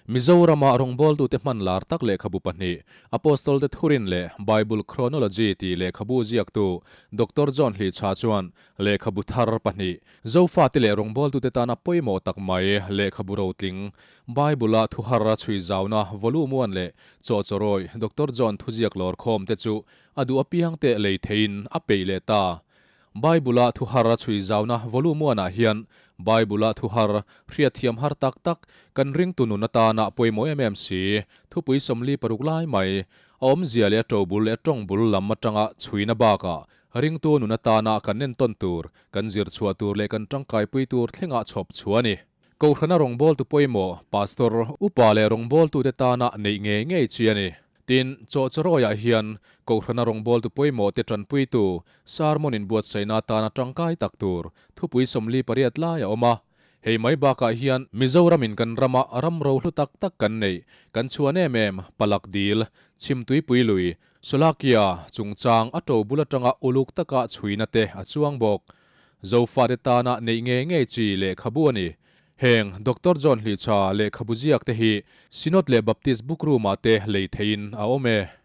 Mizorama rawngbawltute hman lar tak lehkhabu pahnih, Apostol-te Thurin leh Bible Chronology tih lehkhabu ziaktu Doctor John Hlicha chuan lehkhabu thar pahnih, Zofate leh rawngbawltute tana pawimawh tak mai lehkhabu rotling, Bible-a thuhar a chhui zauna Volume One leh Chawhchawrawi Doctor John thuziak lawrkhawmte chu a duh apiangte lei theiin a peih leh ta. Bible-a thuhar a chhui zauna Volume One-ah hian Bible-a thuhar, hriatthiam har tak tak, kan ringtu nun atana pawimawh em em si, thupui 46 lai mai, a awmzia leh a ṭobul leh a ṭawngbul lam aṭanga chhuina bakah ringtu nun atana kan entawn tur, kan zir chhuah tur leh kan ṭangkaipui tur thlenga chhawp chhuah a ni. Kohhrana rawngbawltu pawimawh, Pastor, upa leh rawngbawltute tana neih ngei ngei chi a ni. Tin, Chawhchawrawiah hian Kohhrana rawngbawltu pawimawhte tanpuitu sermon inbuatsaihna atana tangkai tak tur thupui 48 lai a awm a. Hei mai bakah hian Mizoramin kan rama ram rohlu tak tak kan neih, kan chhuan em em, Palak Dil, Chhimtuipui Lui, Solakia, chungchang a to bul atanga uluk taka chhuina te a chuang bawk. Zofate tana neih ngei ngei chi lehkhabu a ni. Heng Doctor John Hlicha lehkhabu ziak te hi Synod leh Baptist Bookroom ah te lei theiin a awm e.